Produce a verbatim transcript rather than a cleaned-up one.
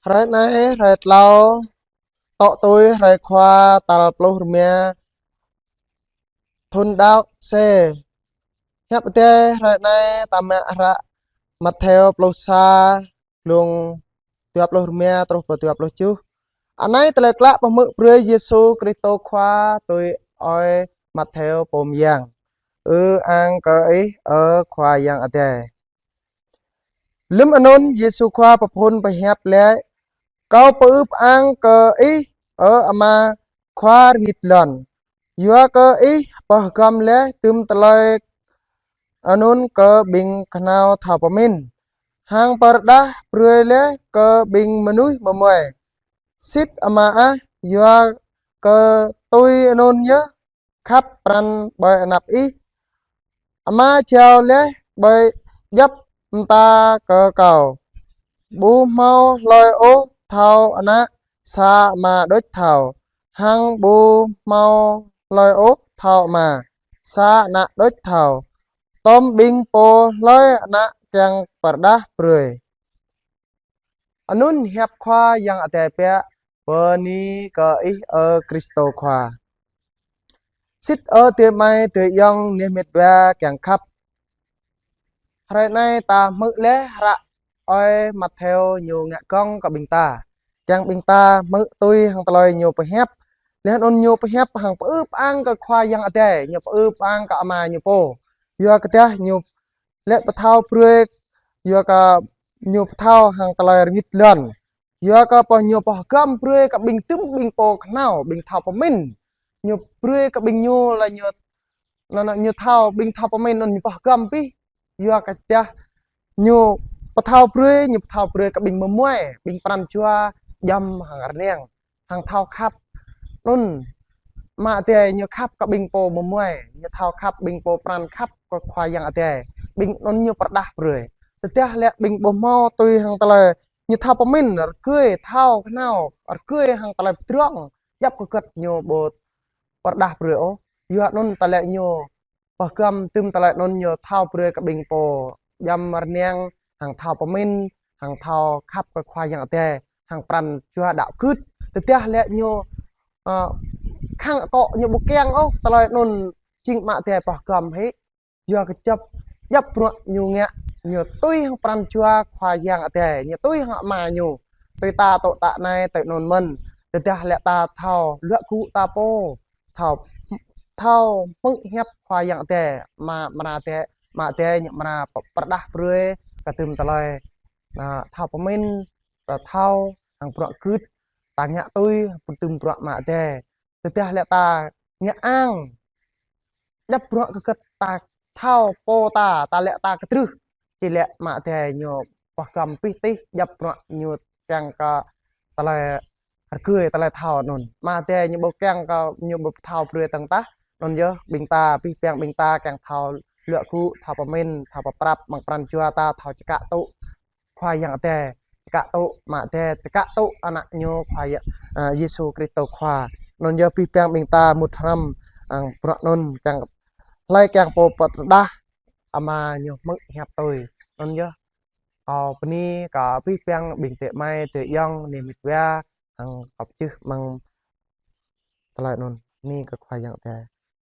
Hrơi anai, hrơi tlâo, tŏ tui hrơi Khua tal pluh rơma thŭn đăo C. Hiăp Adai hrơi anai ta mă hră Mattheo pluh sa, glông dua pluh rơma truh pơ dua pluh tơjuh. Anai tơlơi klă pơhmư̆ brơi Yêsu Kristô Khua tui ơi Mattheo pô mơyang. Ư ang kơ Ih, ơ Khua Yang Adai. Lơ̆m anŭn Yêsu Khua pơphŭn pơhiăp laĭ: Kâo pơư ang kơ Ih, ơ Ama Khua rơngit lŏn, yua kơ Ih pơhgăm laih tơm tơlơi anŭn kơ ƀing khơnao thâo pơmĭn, hăng pơrơđah brơi laih kơ ƀing mơnuih mơmuai. Sĭt Ama ah, yua kơ tui anŭn yơh khăp pran ƀơi anăp Ih. Ama jao laih ƀơi djŏp mơta kơ Kâo. Ƀu hmâo hlơi ôh thâo Ană, sa Ama đôč thâo. Hăng ƀu hmâo hlơi ôh thâo Ama, sa Ană đôč thâo, tơm ƀing pô hlơi Ană kiăng pơrơđah brơi. Anŭn hiăp Khua Yang Adai pĕk. Bơni kơ Ih, ơ Kristô Khua. Sĭt ơ adơi amai adơi ayŏng neh met wa kiăng khăp. Hrơi anai ta hmư̆ laih hră ơi Mattheo ñu ngă gơ̆ng kơ ƀing ta. Kiăng ƀing ta hmư̆ tui hăng tơlơi ñu pơhiăp. Laih anŭn ñu pơhiăp hăng pơư ang kơ Khua Yang Adai, ñu pơư ang kơ Ama ñu pô. Yua kơ dah ñu laĭ pơthâo brơi, yua kơ ñu pơthâo hăng tơlơi rơngit lŏn. Yua kơ pô ñu pơhgăm brơi kơ ƀing tơm ƀing pô khơnao, ƀing thâo pơmĭn. Ñu brơi kơ ƀing ñu laih ñu, anŭn, anŭn ñu thâo, ƀing thâo pơmĭn anŭn ñu pơhgăm pih. Yua kơ dah ñu pơthâo brơi, ñu pơthâo brơi kơ ƀing mơmuai, ƀing pran jua djăm hăng rơngiang, hăng thâo khăp. Anŭn Ama Adai ñu khăp kơ ƀing pô mơmuai, ñu thâo khăp ƀing pô pran khăp kơ Khua Yang Adai. Ƀing anŭn ñu pơrơđah brơi. Tơdah laĭ ƀing ƀu hmâo tui hăng tơlơi ñu thâo pơmĭn, rơgơi thâo khơnao, rơgơi hăng tơlơi pơdrŏng, djŏp kơ gơ̆t ñu ƀu pơrơđah brơi ôh. Yua anŭn tơlơi ñu pơhgăm tơm tơlơi anŭn ñu thâo brơi kơ ƀing pô djăm rơngiang, hăng thâo pơmĭn, hăng thâo khăp kơ Khua Yang Adai, hăng pran jua đăo gưt. Tơdah laĭ ñu, ơ, khăng akŏ ñu ƀu kiăng ôh, tơlơi anŭn jing Ama Adai pơhgăm hĭ. Yua kơ djŏp, djŏp bruă ñu ngă, ñu tui hăng pran jua Khua Yang Adai, ñu tui hăng Ama ñu. Tui ta tŏ tă anai tui anŭn mơ̆n. Tơdah laĭ ta thâo luă gŭ ta pô, thâo, thâo hmư̆ hiăp Khua Yang Adai, Ama, Ama Adai, Ama Adai ñu amra pơ-, pơrơđah brơi kơ tơm tơlơi, anŭn, thâo pơmĭn, ta thâo hăng bruă gưt, ta ngă tui tơm bruă Ama Adai. Tơdah laĭ ta ngă ang djŏp bruă kơ gơ̆t ta thâo pô ta, ta laĭ ta kơtrưh. Či laĭ Ama Adai ñu pơhgăm pih tih djŏp bruă ñu kiăng kơ tơlơi rơgơi tơlơi thâo anŭn. Ama Adai ñu ƀu kiăng kơ ñu ƀu pơthâo brơi tơ̆ng tah. Anŭn yơh ƀing ta, abih bang ƀing ta kiăng thâo luă gŭ, thâo pơmĭn, thâo pơprăp, mơ̆ng pran jua ta thâo čơkă tŭ Khua Yang Adai, čơkă tŭ Ama Adai, čơkă tŭ Ană ñu Khua Ya-, ơ, Yêsu Kristô Khua. Anŭn yơh abih bang ƀing ta mŭt hrăm, ơ, bruă anŭn kiăng hlơi kiăng pô pơrơđah Ama ñu hmư̆ hiăp tui. Anŭn yơh. Kâo bơni kơ abih bang ƀing adơi amai adơi ayŏng neh met wa, hăng kâo pơčeh mơ̆ng tơlơi anŭn. Bơni kơ Khua Yang Adai.